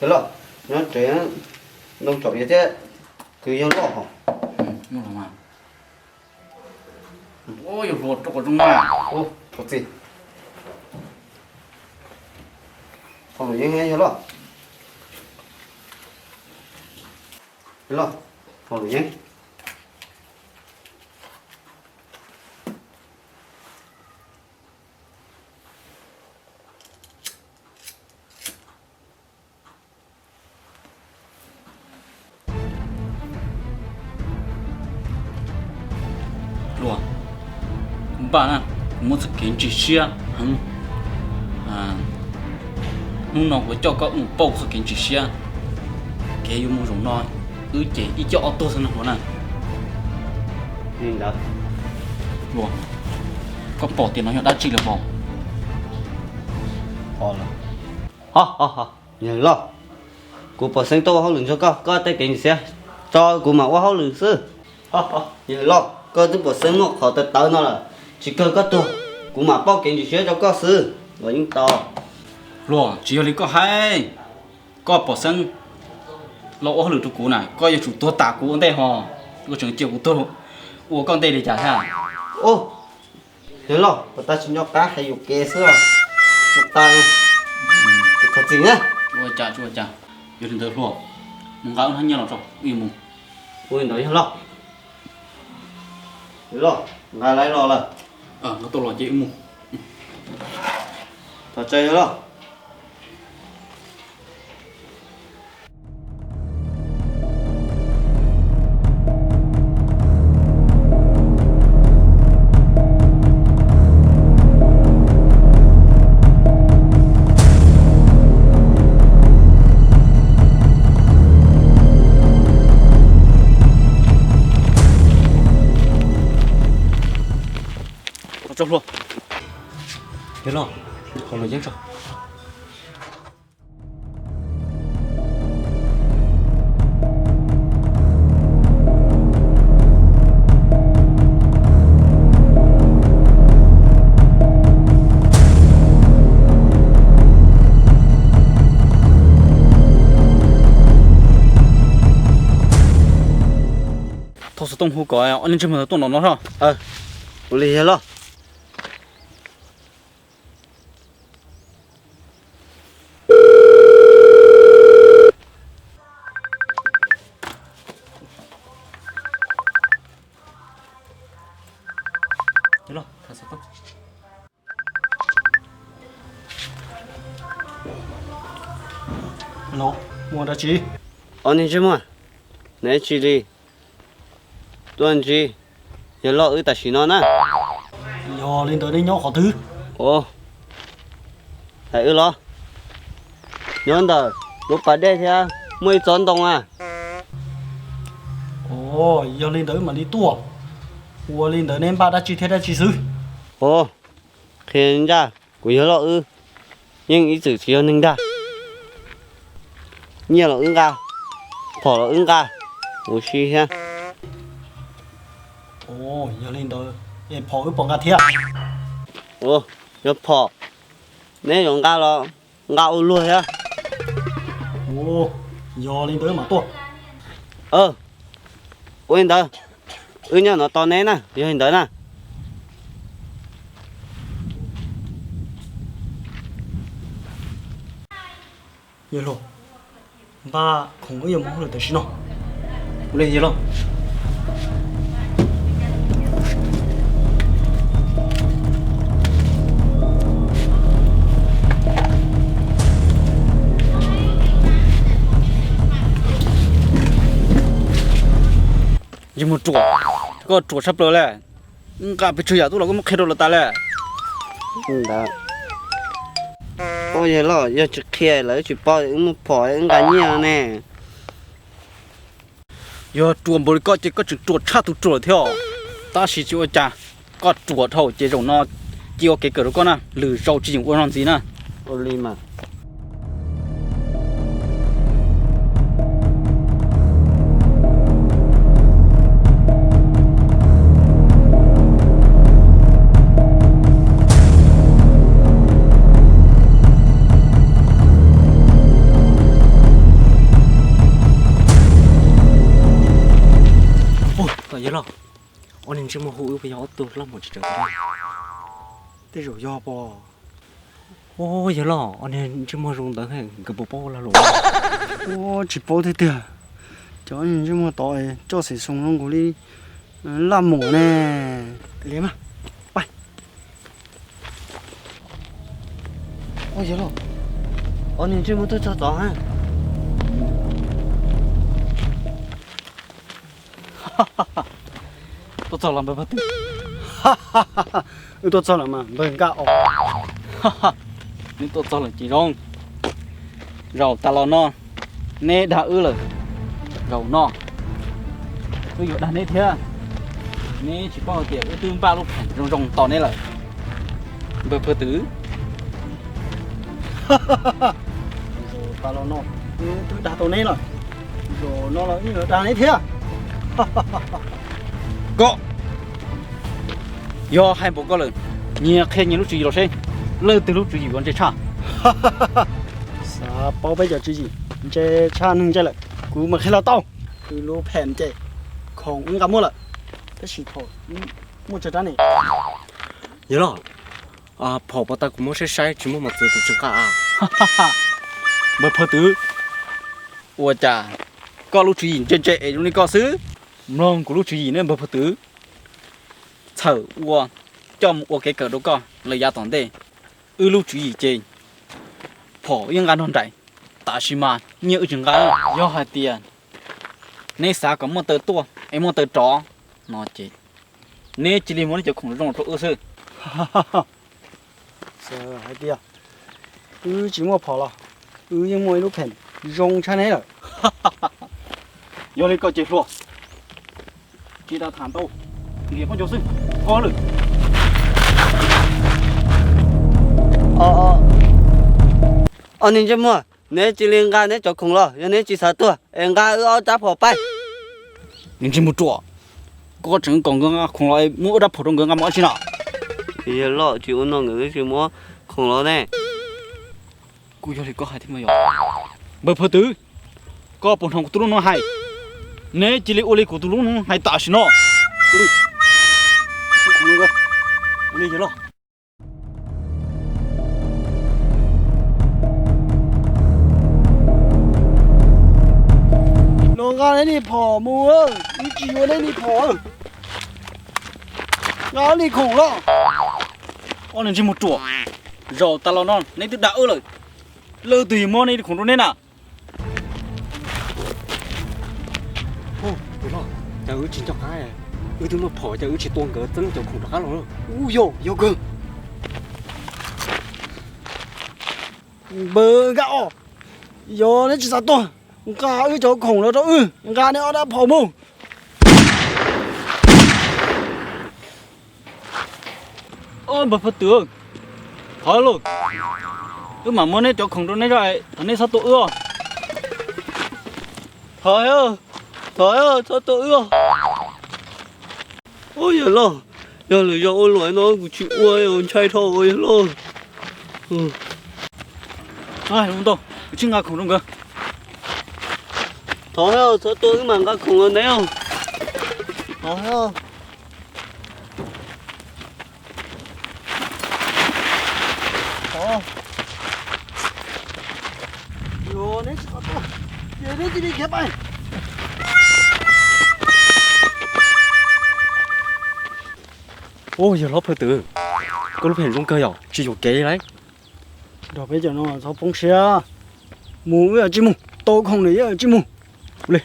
Yawg loj, nyob tsev ntoo tsaum yawg thiab kwv yawg loj hos. Yawg hluas, rau qhov zoo na. Thov txim. Haus luam yeeb yawg loj. Yawg loj, haus luam yeeb. Hluas, kuv npaj na, kuv muaj txoj kev ntsis siab heev. Hnub no kuv coj koj mus pauj txoj kev ntsis siab. Kev yuav mus zaum no, wb ces ib co ob tuag xwb no hluas na. Li ntawd, hluas, koj pom tias no yog dab tsi lawm pob? Yawg loj, kuv pom xeeb tuaj ua hauj lwm nrog koj, koj tej kev ntsis siab tso kuv mam ua hauj lwm xwb. Yawg loj, koj twb pom xeeb muaj qhov tawv tawv no lawm, tsis kawg koj tuag, kuv mam pauj kev ntsis siab rau koj xwb los yeej tau. Hluas, tsis yog li koj hais, koj pom xeeb los ua hauj lwm rau kuv na, koj yuav tsum tuag tas kuv ua ntej ho, koj tseem cia kuv tuag ua koj ntej li cas thiab? Yawg loj, puas tas tsis nco qab hais yuam kev xwb os. Tsis tas, thov txim na. Ua cas tsis ua cas. Yog li ntawd hluas, mus nqa wb hnab nyiaj los tso, wb yuav mus. Ua li ntawd yawg loj. Yawg loj, nqa lawv los lawm. Nqa tuaj los ces wb mus. Thov txim yawg loj. Los tso hluas. Yawg loj, haus luam yeeb tso. Thov xov tooj hu kom ob niag ntsej muag ntawd tuaj nram no os. Ua li yawg loj. Alo, muaj dab tsi? Ob niag ntsej muag, neb tsis li tuaj ntsib yawg loj wb tam sim no na. Yog li ntawd neb nyob qhov twg? Hais wb los? Nyob ntawm lub pas dej thiab muaj ib tsob ntoo a. Yog li ntawd mam li tuaj. Ua li ntawd neb npaj dab tsi thiab dab tsi xwb? Qhia ncaj, kuv yawg loj wb yeej ib txwm tsis yog neeg dag. Nyiaj los wb nqa, phom los wb nqa, ua si thiab. Yog li ntawd es phom wb puas nqa thiab? Yog phom neb yuav nqa los nqa ua luag thiab. Yog li ntawd mam tuaj. Ua li ntawd, wb nyob no tos neb na, yog li ntawd na. Yawg laus, npaj khoom wb yuav mus hauj lwm tam sim no. Ua li yawg laus. Yawg mus ruam, koj ruam tshaj plaws li. Wb nqa pes tsawg yam tuaj los koj muab qhia rau lawv tas li. Ntawd, yawg laus, yog tsis qhia lawv tsis paub wb muaj phom wb nqa nyiaj ne. Yog ruam npaum li koj ces koj tseem ruam tshaj tus ruam thiab os. Tab sis tsis ua cas, koj ruam dhau ces zaum no cia ua kev kawm rau koj na, lwm zaus tsis yeem ua no ntxiv na. Ua li mas. Ob niag ntsej muag hu wb puas yog ob tug laj mom tsis tseem? Tej zaum yog pom. Ua yawg loj, ob niag ntsej muag zoo ntawd nkawd puas paub lag luam? Ua tsis paub tiag tiag. Cov niag ntsej muag tod coj xim xoo zoo nkaus li laj mom ne. Li mas, pais. Ua yawg loj, ob niag ntsej muag twb txog tod ha. Tuaj txog los npawg Phaj Twm? Wb tuaj txog lawm mas npawg Nkaj os. Neb tuaj txog lawm ces zoo. Zaum tas los no neb dag wb lawm, zaum no wb yuav dag neb thiab. Neb tsis paub hais tias wb twb npaj lub phem zoo zoo tos neb lawm, npawg Phaj Twm. Zaum tas los no wb twb dag tau neb lawm, zaum no los wb yuav dag neb thiab. Koj, yog hais npaum koj lawm, nyias qhia nyias lub tswv yim los seb leej twg lub tswv yim yuav ntse tshaj. Xav paub peb cov tswv yim ntse tshaj neeg ntse lawm, kuv mam qhia los tau. Wb lub phem ces khoom wb nqa muaj lawm, tab sis phom muaj tsawg rab ne? Yawg loj, phom puas tas kuv muab saib saib tsis muaj mos txwv kuv tsis nqa. Npawg Phaj Twm, ua cas koj lub tswv yim ntse ntse es zoo li koj xwb? Mloog kuv lub tswv yim ne npawg Phaj Twm. Txhawm ua coj mus ua kev kawm rau koj lawm yav tom ntej. Wb lub tswv yim ces phom yeej nqa nrog nraim, tab sis mas nyiaj wb tsis nqa. Yog hais tias neb xav kom muaj taw tuaj es muaj taw rov no ces neb cia li muab neb cov khoom zoo rau wb xwb. Xav hais tias wb tsis muaj phom los wb yeej muaj ib lub phem zoo tshaj neb lawm. Yog li koj ces hluas, tsis tau tham ntau, nrhiav pob ntseg xwb, thov lawm. Ob niag ntsej muag, neb cia li nqa neb cov khoom los, yog neb tsis xav tuag es nqa wb ob rab phom pais. Niag ntsej muag ruam, koj tseem kom nkawd nqa khoom los muab wb rab phom rau nkawd nqa mus ua tsi no? Yawg loj, tsis ua no nkawd twb tsis muab khoom los ne. Kuj yog li koj hais thiab mas yog. Npawg Phaj Twm, koj puas hnov kuv tus lub noob hais? Neb cia li ua li kuv tus lub noob hais tam sim no. Ua li, yawg loj. Los nqa neb li phom mus, wb tsis yuav neb li phom. Nqa li khoom los. Ob niag ntsej muag ruam, zaum tas los no neb twb dag wb lawm, leej twg yuav muab neb li khoom rau neb na? Ua, yawg loj, cas wb tsis nco qab, wb twb muaj phom cas wb tsis tua nkawd txeeb cov khoom rov qab los. Ua yog, yog kawg. Npawg Nkaj os, yog neb tsis xav tuag, nqa wb cov khoom los rau wb, nqa neb ob rab phom mus. Npawg Phaj Twm, thov lauj, wb mam muab neb cov khoom rau neb zoj, thov neb txhob tua wb os. Thov, thov txhob tua wb os. Ua yawg loj, yog lwm zaus ua luam no kuv tsis ua, ntshai dhau ua yawg loj. Ntau, kuv tsis nqa khoom rau nkawd. Thov, txhob tua wb mam nqa khoom los neb os. Ua yawg loj Phaj Twm, koj lub phem zoo kawg yom, tsis yuam kev li lauj. Nrog peb cov no txhob poob siab, mus wb tsis mus, tau khoom nws wb tsis mus. Ua li.